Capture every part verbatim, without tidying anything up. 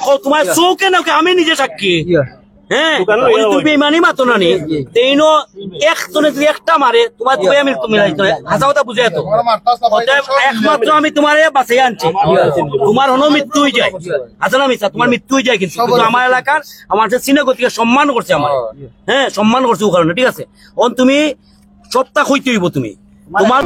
কও, তোমার চোখে নাকি আমি নিজে সাক্ষী। হ্যাঁ, দোকানে লইয়া ওই তুমি বেইমানি মাতো না নি। তেইনো একজনে যদি একটা মারে, তোমার দুই আমি তুমি লাগতো না। হাছা কথা বুঝে তো। অতএব একমাত্র আমি তোমারে বাঁচাই আনছি। তোমার হনো মৃত্যু হয়ে যায়। হাছা না মিছা, তোমার মৃত্যু হয়ে যায় কিন্তু। কিন্তু আমার এলাকার, আমার যে সিনে গতিকে সম্মান করছে আমার। হ্যাঁ, সম্মান করছে ও কারণে, ঠিক আছে? অন তুমি সবটা কইতে হইব তুমি। তোমার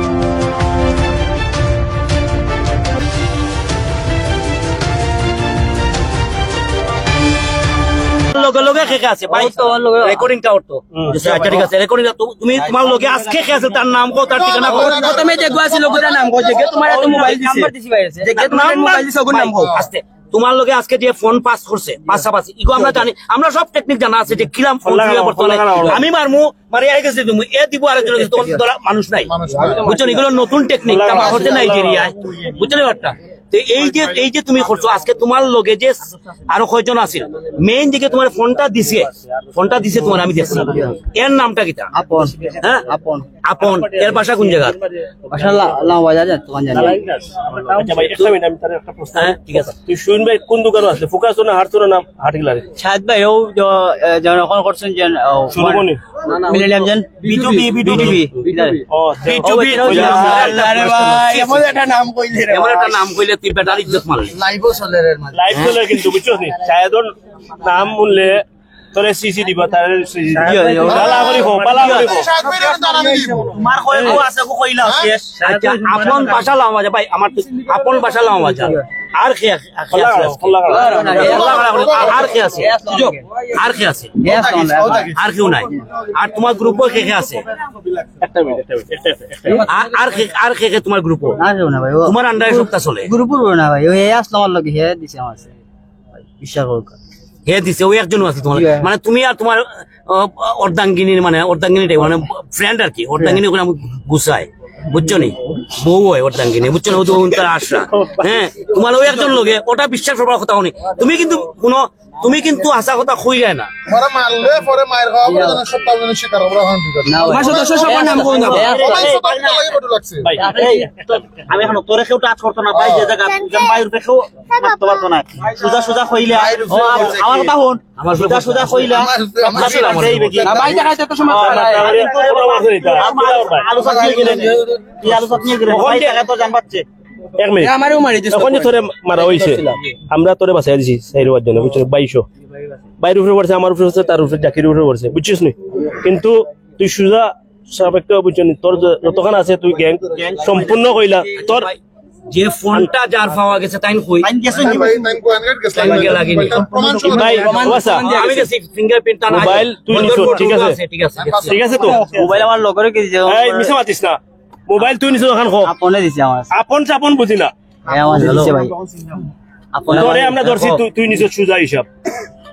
লগে লগে কে কে আছে ভাই? ও তো আমার লগে। রেকর্ডিংটা ওর তো। আচ্ছা, ঠিক আছে, রেকর্ডিংটা তো তুমি তোমার লগে আজকে কে আছে, তার নাম কও, তার ঠিকানা কও। প্রথমে যে গো আছে লোকটার নাম কও, যে কে তোমার এত মোবাইল দিছে। নাম্বার দিছি ভাই। যে কে তোমার মোবাইল দিছে, ওগুর নাম কও। আস্তে। তোমার লগে আজকে যে ফোন পাস করছে, পাশাপাশি ইগো আমরা জানি, আমরা সব টেকনিক জানা আছে যে কিরাম ফোন খোলা দিয়ে খোলা, বর্তমানে খোলা খোলা, খোলা। আমি মারমু, মারি আই গেছে তুমি, এ দিব আরেকজন, তখন ধরা মানুষ নাই। মানুষ নাই। বুঝছো নি? এগুলো নতুন টেকনিক, তা হচ্ছে নাইজেরিয়ায়। বুঝছো নি ব্যাপারটা? তো এই যে, এই যে তুমি করছো, আজকে তোমার লগে যে আরো কয়জন আছিল, মেইন দিকে তোমার ফোনটা দিছে, ফোনটা দিছে তোমার, আমি দেখছি। এর নামটা কিতা? আপন। হ্যাঁ? আপন। আপন। এর বাসা কোন জায়গা? বাসা লা-, লামা বাজার, জান, তোমার জানি। আচ্ছা ভাই, একটা মিনিট, আমি তার একটা প্রশ্ন। হ্যাঁ, ঠিক আছে। তুই শুন ভাই, কোন দোকানে আছে? ফোকাস না, হারতো না, হাট গিলারে? সাদ ভাই, ও জ-, এ, জনগণ করছেন যে, ও, শুরু কোনে? মিলেনিয়াম যেন? B to B, B to B. ও, বি টু বি। ও, আল্লাহ রে ভাই। এমন একটা নাম কইলে রে এমন একটা ভাই। নাম কইলে তুই বেটার ইজ্জত মারলি। লাইভও চলে রে এর মাঝে। লাইভ চলে কিন্তু, বুঝছো নি? শায়দর নাম শুনলে তোরে সিসি দিবা, তারে সিসি দিবা। ইয়ো, ইয়ো। বালা করিব, বালা করিব। তোমার কয় বউ আছে, কো কইলা শেষ। আচ্ছা, আপন বাসা লামা বাজার ভাই, আমার তো আপন বাসা লামা বাজার। আর কে আছে? আর কে আছে? খোলা খোলা। খোলা খোলা। আর, আর কে আছে? আর কে আছে? আর কেউ নাই। আর তোমার গ্রুপও কে কে আছে? একটা মিনিট, একটা মিনিট, একটা, একটা, একটা। আর, আর কে, আর কে কে তোমার গ্রুপও? আর কেউ না ভাই, ও তোমার আন্ডারে সবটা চলে? গ্রুপও না ভাই, ওই আসলো আমার লগে, হে দিছে আমার। বিশ্বাস করুক। হে দিছে, ওই একজনও আছে তোমার। জি। মানে তুমি আর তোমার, আহ, অর্ধাঙ্গিনীর মানে, অর্ধাঙ্গিনীটাই মানে ফ্রেন্ড আর কি, অর্ধাঙ্গিনী ওখানে আমি গুছাই, বুঝছো নি? বউ হয় অর্ধাঙ্গিনী, বুঝছো না? ও তো তার আশা। হ্যাঁ, তোমার ওই একজন লগে, ওটা বিশ্বাস করার কথা হনি। তুমি কিন্তু কোনো, তুমি কিন্তু হাছা কথা কই যায় না। ওরা মারলে পরে মায়ের খাওয়া পরে যেন সপ্তাহ পর্যন্ত শিকার, ওরা এখন বিপদ। না, ভাই। আমার সদস্য সবার নাম কই না? আমার সদস্য লাগে বড় লাগছে। ভাই, এই, আমি এখন তোরে কেউ টাচ করতো না, ভাই, যে জায়গা, যে বাইরে কেউ মারতে পারতো না। সুজা সুজা কইলা, ও, আম-, আমার কথা হুন। আমার সুজা সুজা কইলা। আমার, আমার, এই বেটি। না, ভাই, দেখাইতে তো সময় আমার, লাগে। আমার, আমার, আমার, আলু চাপ নিয়ে গেলেন। এই আলু চাপ নিয়ে গেলেন। ভাই, দেখা তো জান পাচ্ছে। এক মিনিট। এ, আমারেও মারি দিছে। এখন যে তোরে মারা হইছে, আমরা তোরে বাঁচাই দিছি, চাইরোবার জন্য, বুঝছো? বাইশো। বাইর উপরে পড়ছে, আমার উপরে পড়ছে, তার উপরে, জাকির উপরে পড়ছে, বুঝছিস নি? কিন্তু তুই সুজা সাপেক্ষে বুঝছো নি? তোর য-, যতক্ষণ আছে তুই গ্যাং সম্পূর্ণ কইলা, তোর যে ফোনটা যার পাওয়া গেছে, তাইন কই? তাইন গেছে নি? তাইন কই? আনগেট গেছে। তাইন গেছে, লাগেনি। প্রমাণ সহ ভাই, আছে। ও আচ্ছা। আমি গেছি, ফিঙ্গারপ্রিন্ট টানা আছে। মোবাইল তুই নিছো, ঠিক আছে? আছে, ঠিক আছে, ঠিক আছে। ঠিক আছে তো? মোবাইল আমার লগরে কি দিছে? এই, মিছা মাতিস না। মোবাইল তুই নিছো ওখান কো? আপনে দিছে আমার। আপন চাপন বুঝি না। হ্যাঁ, আমার দিছে ভাই। আপনে তোরে আমার আমরা ধরছি, তুই, তুই নিছো সুজা হিসাব।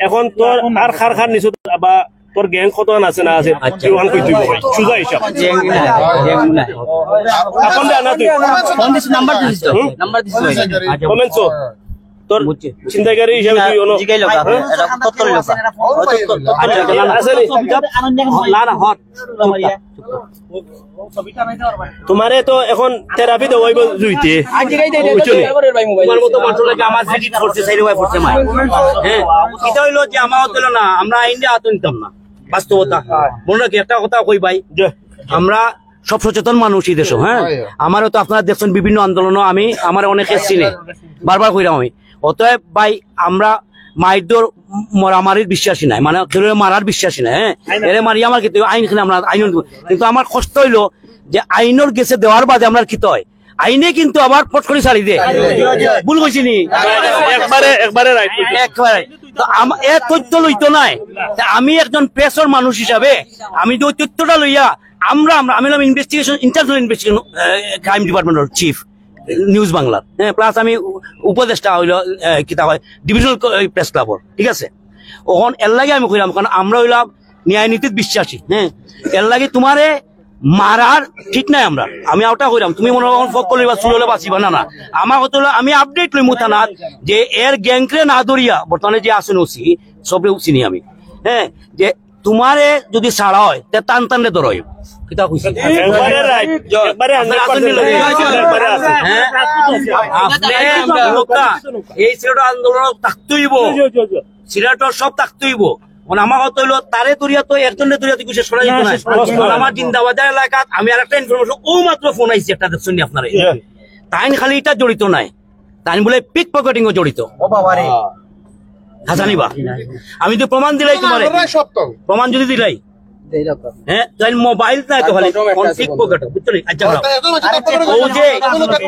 এখন তোর আর খার খার নিছো বা তোর গ্যাং কত আছে না আছে, আচ্ছা। তুই ওখান কই তুই বল। সুজা হিসাব। গ্যাং না, গ্যাং না। আপন দে না তুই। ফোন দিস, নাম্বার দিস তো। হুম? নাম্বার দিস ভাই। কমেন্টস তো। তোর বুঝছি। ছিনতাইকারী হিসাবে তুই অনো জিগাই লোক, হ্যাঁ? এটা তত্ত্ব লোক। আছে নি? না, না, হট। তোমারে তো এখন থেরাপি দেওয়াইব জুইতে। বুঝছো নি? তোমার মতো মানুষ লাগে আমার জিডি ফোর্সে, সাইডে ওয়াই ফোর্সে মায়। হ্যাঁ, এটা হইলো যে আমার হতো না, আমরা আইনটা হাতে নিতাম না। বাস্তবতা। মনে রাখি, একটা কথা কই ভাই, আমরা সব সচেতন মানুষ এই দেশে, হ্যাঁ? আমারও তো আপনারা দেখছেন বিভিন্ন আন্দোলনও আমি, আমার অনেকে চিনে, বারবার কইরাম আমি। অতএব ভাই, আমরা মাইরধর মরামারির বিশ্বাসী নাই, মানে ধরে মারার বিশ্বাসী নাই, হ্যাঁ? এরে মারি আমার কিন্তু আইন খেলে আমরা আইন, কিন্তু আমার কষ্ট হইলো যে আইনর গেছে দেওয়ার বাদে আমরা কি হয়, আইনে কিন্তু আবার ফট করে ছাড়ি দে। ভুল কইছি নি? একবারে, একবারে রাইট। একবারে। তো আম-, এ তথ্য লইতো নাই। তা আমি একজন প্রেসর মানুষ হিসাবে আমি তো ওই তথ্যটা লইয়া আমরা, আমরা, আমি হলাম ইনভেস্টিগেশন, ইন্টারন্যাশনাল ইনভেস্টিগেশন, আহ, ক্রাইম ডিপার্টমেন্টর চিফ, নিউজ বাংলার। হ্যাঁ, প্লাস আমি উ-, উপদেষ্টা হইলো, আহ, কিতা হয়, ডিভিশনাল ক-, এই প্রেস ক্লাবর, ঠিক আছে? ওখান এর লাগে আমি কইলাম, কারণ আমরা হইলাম ন্যায় নীতিত বিশ্বাসী, হ্যাঁ? এর লাগে তোমারে মারার ঠিক নাই আমরা। আমি ওটা কইলাম, তুমি মনে হয় ফক করলে বা চুল হলে বাঁচিবা না, না। আমার কথা হলো, আমি আপডেট লইমু থানাত যে এর গ্যাংরে না ধরিয়া, বর্তমানে যে আছেন ওসি, সবরে চিনি আমি, হ্যাঁ? যে তোমারে যদি ছাড়া অয়, তে তান তানরে ধরো। কিতা কইছি? একবারে রাইট, একবারে আপনার হান্ড্রেড পার্সেন্ট আসলে রাইট। একবারে আছে। হ্যাঁ? আপনি লোকটা এই সিলেট আন্দোলন থাকতেই হইব। সিলেটর সব থাকতে হইব। মানে আমার কথা হইলো, তারে ধরিয়া তো একজনরে ধরিয়া তো কিছু শেষ করা যেত না। শেষ করা যেত না। কারণ আমার জিন্দাবাজার এলাকাত আমি আর একটা ইনফরমেশন ও মাত্র ফোন আইছে একটা, দেখছেন নি আপনারা? তাইন খালি এটা জড়িত নাই, তাইন বলে পিক পকেটিং ও জড়িত। ও বাবা রে। হাসানি বা, আমি তো প্রমাণ দিলাই তোমারে। আমরাই সব তো। প্রমাণ যদি দিলাই, হ্যাঁ, তাই মোবাইল নাই তো খালি, কোন পিক পকেট, বুঝছো নি? আচ্ছা, হ্যাঁ। ও যে,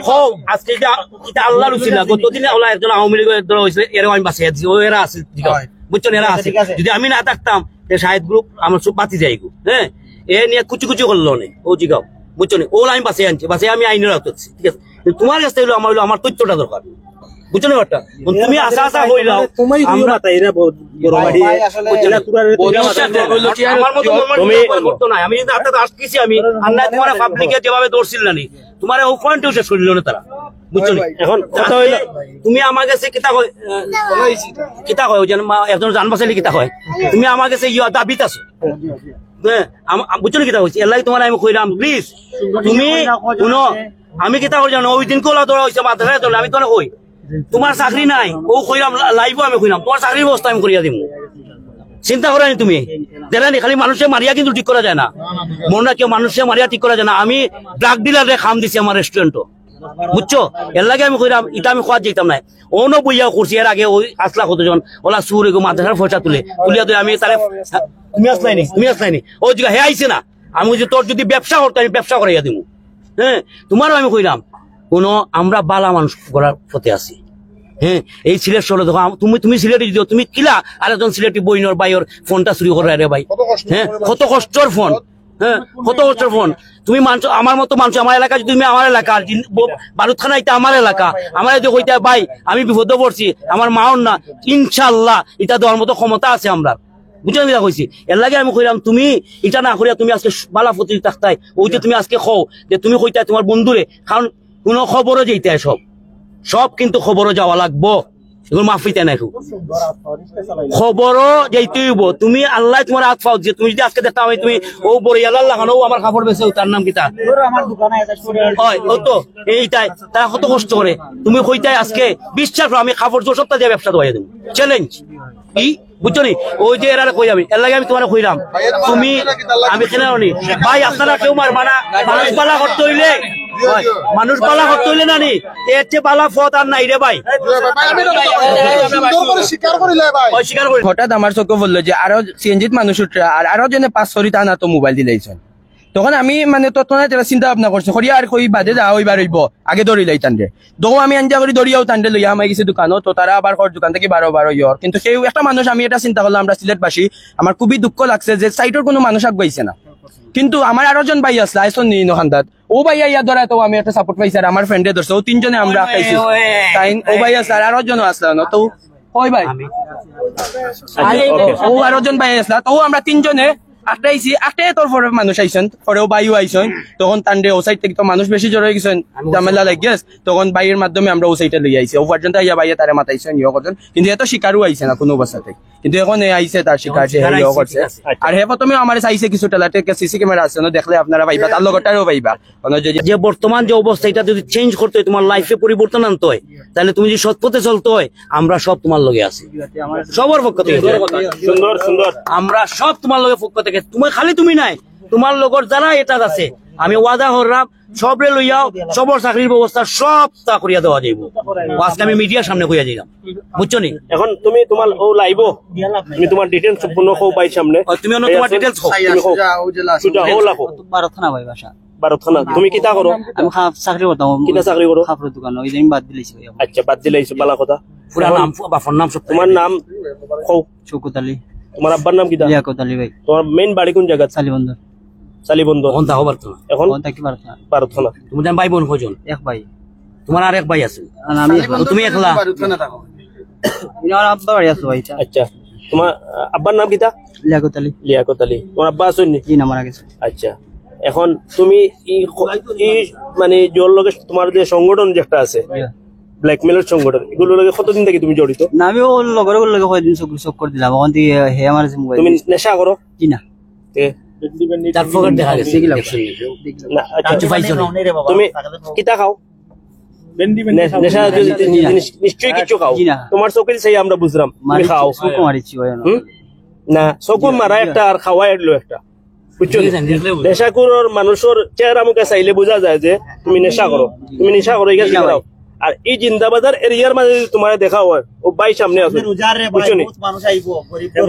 হো, আজকে যে, এটা আল্লাহর উসিলা, গতদিনে ওলা একজন আওয়ামী লীগের একজন হইছে, এরাও আমি বাঁচিয়ে দিছি, ও এরা আছে, ঠিক আছে? বুঝছো নি? এরা আছে। যদি আমি না থাকতাম, তে শাহেদ গ্রুপ আমার সব বাতি যাইগো, হ্যাঁ? এ নিয়ে কুচি কুচি করলো নে, ও জিগাও, বুঝছো নি? ওলা আমি বাঁচিয়ে আনছি, বাঁচিয়ে আমি আইনের আওতায় আনছি, ঠিক আছে? কিন্তু তোমার কাছে হইলো আমার, হইলো আমার তথ্যটা দরকার। বুঝছো না ব্যাপারটা? তুমি আশা আশা হইলাও, তোমার দুই আমরা মাথা, এরা বড়, বড় ভাই, বাড়ি, ভাই, আসলে এরা পুরা রে, দুই মাথা। আমার মতো মন তুমি মানসিকতা করতো না। আমি যদি হাতে আটকেছি আমি, আর না তোমার পাবলিকে যেভাবে ধরছিল না নি, তোমার ও পয়েন্টও শেষ করিল না তারা। বুঝছো নি? ভাই, ভাই। এখন কথা হইলো, তুমি আমার কাছে কিতা কয়, আহ, কিতা কয়, ওই যে মা-, একজন জান বাঁচাইলে কিতা কয়, তুমি আমার কাছে ইয়া দাবিত আছো। হ্যাঁ, আম-, আম-, বুঝছো নি কিতা কইছি? এর লাগি তোমার আমি কইলাম, প্লিজ, তুমি শুনো, আমি কিতা করি জানো, ওই দিন কোলা ধরা হইছে, মাদ্রাসায় ধরলে, আমি তোমার কই, তোমার চাকরি নাই, ও কইলাম, লা-, লাইভও আমি কইলাম, তোমার চাকরির ব্যবস্থা আমি করিয়া দিমু। চিন্তা করো নি তুমি, দেখো নি, খালি মানুষে মারিয়া কিন্তু ঠিক করা যায় না। মনে রাখিও, মানুষে মারিয়া ঠিক করা যায় না। আমি ড্রাগ ডিলাররে কাম দিছি আমার রেস্টুরেন্টও, বুঝছো? এর লাগি আমি কইলাম, ইটা আমি খোয়াত যাইতাম না। অনো বইয়া করছি, এর আগে ওই আসলা কতজন, ওলা চুর এগো মাদ্রাসার পয়সা তুলে, তুলিয়া তুলে আমি তারে, তুমি আসলাই নি, তুমি আসলাই নি, ও জিগা হে আইছে না। আমি কইছি, তোর যদি ব্যবসা করতে, আমি ব্যবসা করাইয়া দিমু। হ্যাঁ, তোমারও আমি কইলাম, কোনো আমরা বালা মানুষ করার পথে আছি। হ্যাঁ, এই সিলেট শহরে দেখো, আম-, তুমি, তুমি সিলেটি যদিও, তুমি কিলা আরেকজন সিলেটি বইনর ভাইর ফোনটা চুরি করে রে ভাই? কত কষ্ট হ্যাঁ, করে কত কষ্টর ফোন। হ্যাঁ, কত কষ্টর ফোন। তুমি মানছো, আমার মতো মানছো, আমার এলাকা, যদি তুমি আমার এলাকা, আর জিন-, ব-, বারুদখানা এটা আমার এলাকা, আমার যদি কইতা, "ভাই, আমি বিপদে পড়ছি, আমার মাওর না", ইনশাআল্লাহ, এটা দেওয়ার মতো ক্ষমতা আছে আমরা। বুঝছো আমি কইছি? এর লাগি আমি কইলাম, তুমি এটা না করিয়া তুমি আজকে সু-, বালা ফতি থাকতাই, ওই যে তুমি আজকে কও যে তুমি কইতায় তোমার বন্ধুরে, কারণ কোনো খবরও যাইতে হয় সব, সব কিন্তু খবরও যাওয়া লাগবো। এগুলো মাফ হইতে নাই খুব। খবরও যাইতে হইব। তুমি আল্লাহ তোমার হাত পাও যে তুমি যদি আজকে দেখতাম আমি তুমি ও বড়িয়ালার লাগানো ও আমার কাপড় বেচে তার নাম কিতা? ওর আমার দোকানে এটা করে হয়, ও তো এইটাই। তারা কত কষ্ট করে। তুমি কইতায় আজকে বিশ্বাস করো, আমি কাপড় চোপড় সবটা দিয়ে ব্যবসা দেওয়া দেবো। চ্যালেঞ্জ। কি? বুঝছো নি? ওই যে এরারে কই আমি, এর লাগি আমি তোমারে কইলাম। তুমি, আমি কেন নি? ভাই, আপনারা কেউ মারবা না। মানুষ বালা করতে হইলে, ভাই, মানুষ বালা করতে হইলে না নি? এর চেয়ে বালা পথ আর নাই রে ভাই। ভাই, আমি এটা কথা বলছি। সুন্দর করে স্বীকার করিলে ভাই। অস্বীকার করি। হঠাৎ আমার চোখে পড়লো যে আরো সিএনজিত মানুষ উঠরা, আর আরো জনে পাঁচ ছয়টা আনা তো মোবাইল দিলাইছইন। তখন আমি মানে তৎক্ষণাৎ একটা চিন্তা ভাবনা করছি, করি আর কই বাদে যা ওইবার হইব, আগে ধরি লাই তানরে। দৌ আমি আঞ্জা করি ধরিয়াও তানরে লইয়া আমার গেছে দোকানও, তো তারা আবার কর দোকান থাকি বারো বারো ইয়র। কিন্তু কেউ একটা মানুষ, আমি এটা চিন্তা করলাম, আমরা সিলেটবাসী, আমার খুবই দুঃখ লাগছে যে সাইডর কোনো মানুষ আগুয়াইছে না। কিন্তু আমার আরো জন ভাই আসলা, আইসন নি নখান্দাত, ও ভাই ইয়া ধরায় তো আমি একটা সাপোর্ট পাইছি, আর আমার ফ্রেন্ডে ধরছে, ও তিনজনে আমরা আটকাইছি। তাই ও ভাই আসলা, আর আরো জন আসলা না, তো ওই ভাই। আরে, ও আরো জন ভাই আসলা, তো আমরা তিনজনে আটকাইছি, আটকে তোর পরে মানুষ আইছইন, পরেও ভাইও আইছইন, তখন তানরে ও সাইড থাকি তো মানুষ বেশি জড়ো হয়ে গেছইন, ঝামেলা লাগিয়াস, তখন ভাইয়ের মাধ্যমে আমরা ও সাইডে লই আইছি, ও পর্যন্ত আইয়া ভাইয়ে তারে মাতাইছইন, ইয়ে করছইন, কিন্তু এ তো শিকারও আইছে না কোনো অবস্থাতে, কিন্তু এখন এ আইছে তার শিকার, যে হে ইয়ে করছে। আর হে প্রথমে আমার চাইছে কিছু টেলাটে সিসি ক্যামেরা আছে না, দেখলে আপনারা পাইবা, তার লগরটারেও পাইবা। মানে যে, যে বর্তমান যে অবস্থা, এটা যদি চেঞ্জ করতে হয়, তোমার লাইফে পরিবর্তন আনতে হয়, তাহলে তুমি যদি সৎ পথে চলতে হয়, আমরা সব তোমার লগে আছি, সবার পক্ষ থেকে। সুন্দর, সুন্দর। আমরা সব তোমার লগে পক্ষ থেকে, তুমি খালি তুমি নাই, তোমার লগর যারা এটা আছে, আমি ওয়াদা করলাম, সবরে লইয়াও, সবর চাকরির ব্যবস্থা সব তা করিয়া দেওয়া যাইব। আজকে আমি মিডিয়ার সামনে কইয়া দিলাম, বুঝছো নি? এখন তুমি তোমার ও লাইভও, তুমি তোমার ডিটেইলস সম্পূর্ণ কও ভাইর সামনে। ও, তুমি অন্য তোমার ডিটেইলস কও। তুমি কও। সুজা, ও জেলা আছে। সুজা, ও লাখো। বারো থানা ভাই বাসা। বারো থানা। তুমি কিতা করো? আমি খা-, চাকরি করতাম। কিতা চাকরি করো? কাপড়ের দোকান, ওই যে আমি বাদ দিলাইছি ভাই। আচ্ছা, বাদ দিলাইছো, ভালা কথা। পুরা এখন নাম, বাপর নাম সব। তোমার নাম কও। শৌকত আলী। তোমার আব্বার নাম কিতা? লিয়াকত আলী ভাই। তোমার মেইন বাড়ি কোন জায়গা? চালিবন্দর। চালিবন্দর। এখন থাকো বারো থানা। এখন? এখন থাকি বারো থানা। বারো থানা। তুমি জান ভাই বোন কয়জন? এক ভাই। তোমার আর এক ভাই আছে? আর আমি একলা। ও, তুমি একলা? আমার আব্বা বাড়ি আছে ভাই। আচ্ছা, তোমার, আহ, আব্বার নাম কিতা? লিয়াকত আলী। লিয়াকত আলী। তোমার আব্বা আছেন নি? জি না, মারা গেছে। আচ্ছা, এখন তুমি ই ক-, ই মানে জোর লগে তোমার যে সংগঠন যেটা আছে, জি। ব্ল্যাকমেইলর সংগঠন, এগুলোর লগে কতদিন থাকি তুমি জড়িত? না, আমি ওর লগর, ওর লগে কয়দিন চক-, চক্কর দিলাম, ওখান থাকি হে আমার কাছে মোবাইল তুমি দিছে। নেশা করো? জি না। তে? তার পকেট দেখা গেছে। দেখলাম। দেখলাম। না, আচ্ছা। কিছু পাইছো না? তুমি কিতা খাও? নে-, নেশা জাতীয় জিনিস নিশ্চয়ই কিছু খাও। জি না। তোমার চোখে চাই আমরা বুঝলাম। তুমি মারিছি, খাও। চোখ মারিছি ভাই, না। হুম? না, চোখ মারা একটা আর খাওয়া এলো একটা। বুঝছো নি? নেশাখুরর মানুষর চেহারা মুখে চাইলে বোঝা যায় যে তুমি নেশা করো, তুমি নেশা করো, এই কাজ করো। আর এই জিন্দাবাজার এরিয়ার মাঝে যদি তোমার দেখা হয়, ও ভাই সামনে আছে, বুঝছো নি?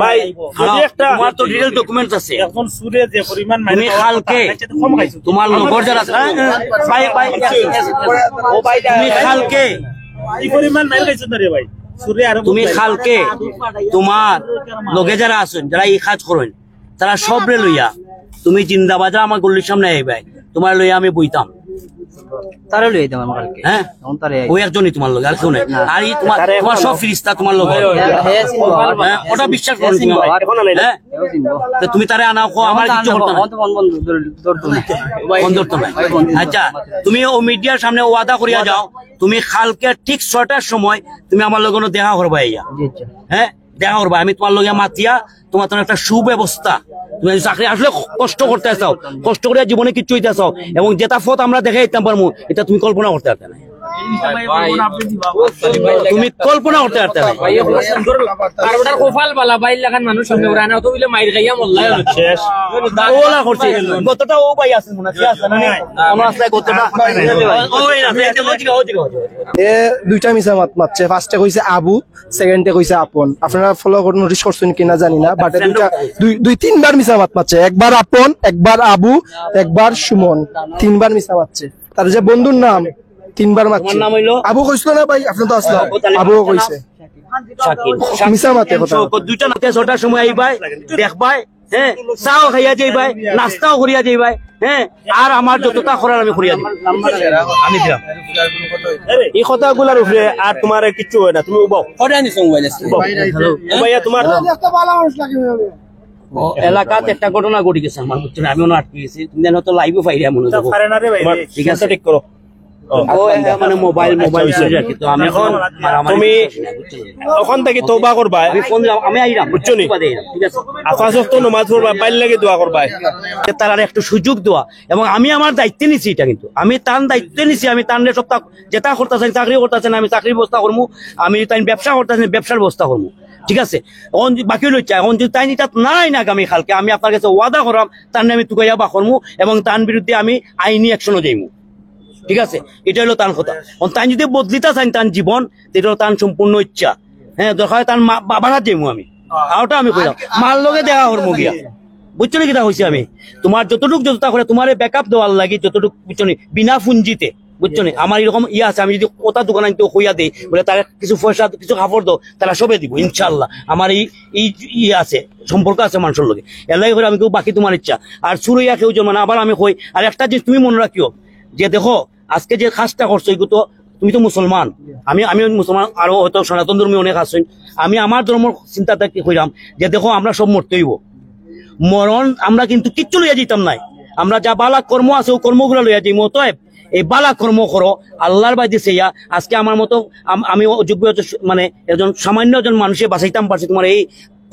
ভাই, যদি একটা তোমার তো ডিটেইল ডকুমেন্টস আছে। এখন সুরে যে পরিমাণ মাইর তুমি খাওয়ার কথা, কালকে, তার চাইতে কম খাইছো। তোমার লগর যারা আছে, ভাই, ভাই, ও ভাই, তুমি কালকে কি পরিমাণ মাইর খাইছো না রে ভাই? সুরে আরো তুমি কালকে তোমার লগে যারা আছেন, যারা এই কাজ করেন, তারা সবরে লইয়া তুমি জিন্দাবাজার আমার গল্লির সামনে আইবাই, তোমার লইয়া আমি বইতাম। তারে লইয়া আইতাম আমার কালকে। হ্যাঁ? তখন তারে আইতাম। ওই একজনই তোমার লগে, আর কেউ নাই। না। আর এই তোমার, তারে তোমার এখন সব আনো। ফিরিস্তা তোমার লগে। হ্যাঁ, হ্যাঁ, চিনবো। হ্যাঁ, ওটা বিশ্বাস করো তুমি চিনবো। আমায়। এখন আনো। হ্যাঁ? চিনবো। তো তুমি তারে আনাও, কো, আমার আমার কিচ্ছু করতে না। আমার তো বন্ধ ধর-, ধরতো না। ফোন ধরতো না। ভাই, ফোন ধরতো না। আচ্ছা, তুমি ও মিডিয়ার সামনে ওয়াদা করিয়া যাও, তুমি কালকে ঠিক ছয়টার সময় তুমি আমার লগে দেখা করবা আইয়া। জি, আচ্ছা। হ্যাঁ? দেখা করবা, আমি তোমার লগে মাতিয়া তোমার জন্য একটা সুব্যবস্থা। তুমি যদি চাকরি আসলে কষ্ট করতে চাও, কষ্ট করিয়া জীবনে কিচ্ছু হইতে চাও, এবং যেটা পথ আমরা দেখাই দিতাম পারমু, এটা তুমি কল্পনা করতে পারতে না। তুমি কল্পনা করতে পারতে না। আর ওটার কপাল বালা, বাইর লাখান মানুষ সঙ্গে ওরা না, তো বলে মাইর খাইয়া মল্লা শেষ। ওলা করছে। গতটা ও ভাই আছে মনে হয়, আছে না? মনে আছে গতটা? ওই না, এই যে ওদিকে, ওদিকে, ওদিকে। এ দুইটা মিছা মাত মাতছে। ফার্স্টে কইছে আবু, সেকেন্ডে কইছে আপন। আপনারা ফলো করে নোটিস করছেন কিনা জানি না, বাট দুইটা, দুই, দুই তিনবার মিছা মাত মাতছে। একবার আপন, একবার আবু, একবার সুমন। তিনবার মিছা মাতছে। তার যে বন্ধুর নাম তিনবার মাতছে। তোমার নাম হইলো? আবু কইছিল না ভাই? আপনি তো আসলেন। আবু আবুও কইছে। শাকিল। মিছা মাতে কথা। দুইটা নাতে ছটার সময় আইবাই, দেখবাই, হ্যাঁ, চাও খাইয়া যাইবাই, নাস্তাও করিয়া যাইবাই, হ্যাঁ, আর আমার যতটা করার আমি করিয়া দিব। আমি দিলাম। এই কথাগুলার উপরে আর তোমার কিচ্ছু হয় না, তুমি উবাও। কটাই নিছো মোবাইল আজকে? উবাও। হ্যালো। উবাইয়া তোমার ও, এলাকাত একটা ঘটনা ঘটি গেছে আমার, বুঝছো না? আমি ওনা আটকে গেছি। তুমি জানো তো লাইভও পাইরে মনে হয়। পারে না রে ভাই, তোমার ঠিক আছে। ঠিক করো। ও, এ, মানে মোবাইল, মোবাইল আচ্ছা, আর কি। তো আমি এখন এখন মারামারি তুমি করতেছি না, বুঝছো? ওখান থেকে তওবা করবা। আমি ফোন দিলাম, আমি আইলাম। বুঝছো নি? বাদে আইলাম, ঠিক আছে? আর পাঁচ ওয়াক্ত নামাজ পড়বা, বাইর লাগি দোয়া করবা। যে তারার একটু সুযোগ দেওয়া। এবং আমি আমার দায়িত্বে নিছি এটা কিন্তু। আমি তান দায়িত্বে নিছি, আমি তানরে সপ্তাহ যেটা করতেছেন, চাকরি করতেছেন, আমি চাকরির ব্যবস্থা করমু, আমি তাই ব্যবসা করতেছেন, ব্যবসার ব্যবস্থা করমু। ঠিক আছে? এখন বাকি হইল ইচ্ছা, এখন যদি তাই এটা নাই না আগামী কালকে, আমি আপনার কাছে ওয়াদা করাম, তার নামে তুকাইয়া বা করমু এবং তার বিরুদ্ধে আমি আইনি অ্যাকশনও যাইমু। ঠিক আছে, এটা হলো তার কথা। এখন তাই যদি বদলিতা চান তার জীবন, এটা হলো তার সম্পূর্ণ ইচ্ছা। হ্যাঁ, দরকার হয় তার মা-, বা-, বাসাত যাইমু আমি। আর ওটা আমি কইলাম, মার লগে দেখা করমু গিয়া। বুঝছো নি কিতা কইছি আমি? তোমার যতটুক যতটা করে তোমারে ব্যাকআপ দেওয়ার লাগি, যতটুক বুঝছো নি, বিনা পুঞ্জিতে, বুঝছো নি? আমার এরকম ইয়ে আছে, আমি যদি কথা দোকান আনতে কইয়া দেই, বলে তারা কিছু পয়সা, কিছু কাপড় দাও, তারা সবে দিব, ইনশাল্লাহ। আমার এই, এই ইয়ে আছে, সম্পর্ক আছে মানুষের লগে। এর লাগি করে আমি কেউ বাকি তোমার ইচ্ছা। আর চুর অইয়া কেউ জন্ম না, আবার আমি কই, আর একটা জিনিস তুমি মনে রাখিও, যে দেখো, আজকে যে কাজটা করছো, এগুলো তো, তুমি তো মুসলমান, আমি, আমি মুসলমান, আরো হয়তো সনাতন ধর্মী অনেক আছেন। আমি আমার ধর্মর চিন্তাটা কি কইলাম, যে দেখো, আমরা সব মরতে হইব। মরণ আমরা কিন্তু কিচ্ছু লইয়া যাইতাম নাই। আমরা যা বালা কর্ম আছে, ও কর্মগুলা লইয়া যাইমু। অতএব এই বালা কর্ম করো, আল্লাহর বাদে চেয়া। আজকে আমার মতো আম-, আমি অযোগ্য, মানে একজন সামান্য একজন মানুষে বাঁচাইতাম পারছি তোমার এই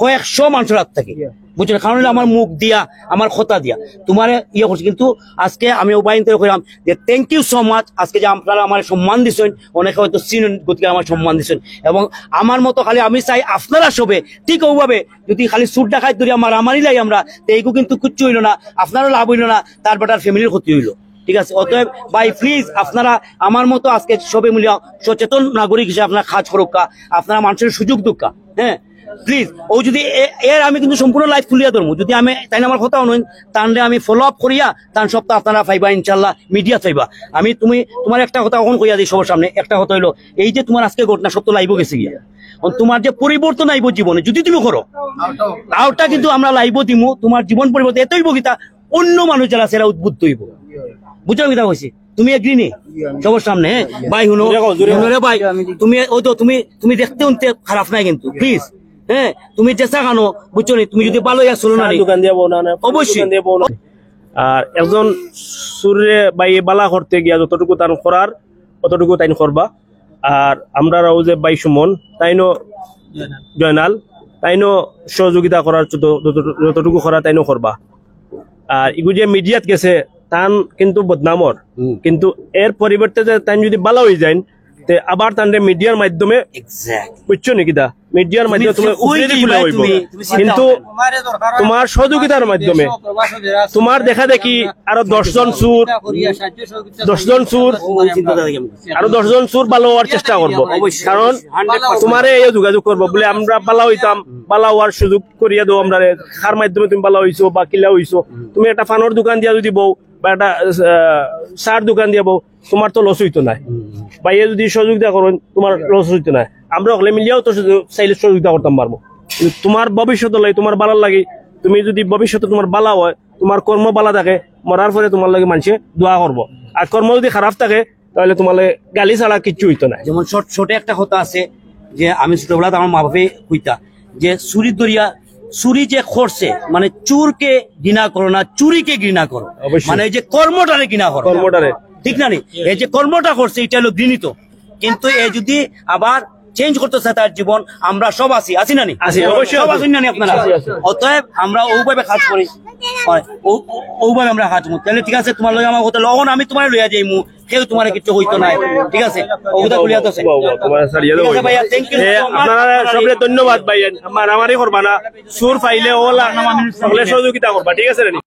কয়েকশো মানুষের হাত থেকে। বুঝছো? কারণ হলো আমার মুখ দিয়া, আমার কথা দিয়া তোমারে ইয়ে করছি। কিন্তু আজকে আমি ও ভাই ইন্টারভিউ কইলাম যে thank you so much। আজকে যে আপনারা আমার সম্মান দিছেন, অনেকে হয়তো চিনেন, গতিকে আমার সম্মান দিছেন। এবং আমার মতো খালি আমি চাই আপনারা সবে ঠিক ওভাবে যদি খালি চুর ডাকাইত ধরিয়া মারামারি লাই আমরা, তো এইগু কিন্তু কিচ্ছু হইল না, আপনারও লাভ হইল না, তার বেটার ফ্যামিলির ক্ষতি হইল। ঠিক আছে, অতএব ভাই প্লিজ আপনারা আমার মতো আজকে সবে মিলিয়া সচেতন নাগরিক হিসেবে আপনারা কাজ করুক্কা, আপনারা মানুষের সুযোগ দুক্কা। হ্যাঁ, প্লিজ। ও যদি এ-, এর আমি কিন্তু সম্পূর্ণ লাইভ খুলিয়া ধরবো, যদি আমি তাই না আমার কথা হুনইন, তানরে আমি ফলো আপ করিয়া তান সপ্তাহ আপনারা পাইবা ইনশাল্লাহ, মিডিয়া পাইবা। আমি তুমি তোমার একটা কথা এখন কইয়া দিই সবার সামনে, একটা কথা হইলো, এই যে তোমার আজকে ঘটনা সত্য লাইভও গেছে গিয়া, এখন তোমার যে পরিবর্তন আইব জীবনে যদি তুমি করো, আউটটা কিন্তু আমরা লাইভও দিমু, তোমার জীবন পরিবর্তন এতই বগিতা অন্য মানুষ যারা আছে এরা উদ্বুদ্ধ হইব। বুঝছো কিতা কইছি? তুমি এগ্রি নি? সবার সামনে, হ্যাঁ? ভাই হুনো, জোরে কও, জোরে কও। হুনো রে ভাই, তুমি ওই তো তুমি, তুমি দেখতে হুনতে খারাপ নাই কিন্তু, প্লিজ। হ্যাঁ, তুমি যেসা খানো, বুঝছো নি? তুমি যদি ভালো ইয়া চলো না রে। দোকান দিয়ে বউ না, না, অবশ্যই। দোকান দিয়ে বউ না। আর একজন চুররে ভাই বালা করতে গিয়া যতটুকু তান করার, অতটুকু তাইন করবা। আর আমরার অউ যে ভাই সুমন, তাইনও জয়নাল, তাইনও সহযোগিতা করার যত-, যত-, যতটুকু করা তাইনও করবা। আর ইগু যে মিডিয়াত গেছে, তান কিন্তু বদনাম অর, হুম। কিন্তু এর পরিবর্তে যে তাইন যদি বালা অই যাইন, তে আবার তানরে মিডিয়ার মাধ্যমে, এক্স্যাক্টলি। বুঝছো নি কিতা? মিডিয়ার মাধ্যমে তুমি খুলে দিলে অইবো। কিন্তু তোমার সহযোগিতার মাধ্যমে, তোমার দেখা দেখি আরো দশ জন চুর, দশ জন চুর, আরো দশ জন চুর বালা অওয়ার চেষ্টা করবো। কারণ তোমারে এই যোগাযোগ করবো, বলে আমরা বালা অইতাম, বালা অওয়ার সুযোগ করিয়া দেও আমরারে। কার মাধ্যমে তুমি বালা অইছো বা কিলা অইছো? তুমি একটা পানর দোকান দিয়া যদি বও বা একটা, আহ, চার দোকান দিয়া বও, তোমার তো লস অইতো নায়। ভাইয়ে যদি সহযোগিতা করইন, তোমার লস অইতো নায়। আমরা হকলে মিলিয়াও তো শুধু চাইলে সহযোগিতা করতাম পারবো। কিন্তু তোমার ভবিষ্যতর লাগি, তোমার বালার লাগি, তুমি যদি ভবিষ্যতে তোমার বালা অয়, তোমার কর্ম বালা থাকে, মরার পরে তোমার লাগি মানষে দোয়া করবো। আর কর্ম যদি খারাপ থাকে, তাইলে তোমার লাগি গালি ছাড়া কিচ্ছু অইতো নায়। যেমন শর্ট, শর্টে একটা কথা আছে যে আমি ছোটবেলাতে আমার মা বাপে কইতা যে চুরি ধরিয়া, চুরি যে করছে, মানে চুরকে ঘৃণা করো না, চুরিকে ঘৃণা করো। অবশ্যই। মানে এই যে কর্মটারে ঘৃণা করো। কর্মটারে। ঠিক না নি? এই যে কর্মটা করছে, এটা হলো ঘৃণিত। কিন্তু এ যদি আবার চেঞ্জ করতে চায় তার জীবন, আমরা সব আছি, আছি না নি? আছি, অবশ্যই সব আছি। আছেন না নি আপনারা? আছি, আছি। অতএব আমরা ওইভাবে কাজ করি, হয়, ও-, ও-, ওইভাবে আমরা কাজ করি। তাইলে ঠিক আছে, তোমার লগে আমার কথা, অখন আমি তোমারে লইয়া যাইমু, কেউ তোমারে কিচ্ছু কইতো নায়, ঠিক আছে? ও কথা খুলিয়া তো আছে। বাহ, বাহ, তোমার ছাড়িয়ে ঠিক আছে দেবো। ভাইয়া, thank you A, so much। আপনারা সবরে ধন্যবাদ ভাই, মারামারি করবা না, চুর পাইলে ওলা, সকলে সহযোগিতা করবা, ঠিক আছে নি?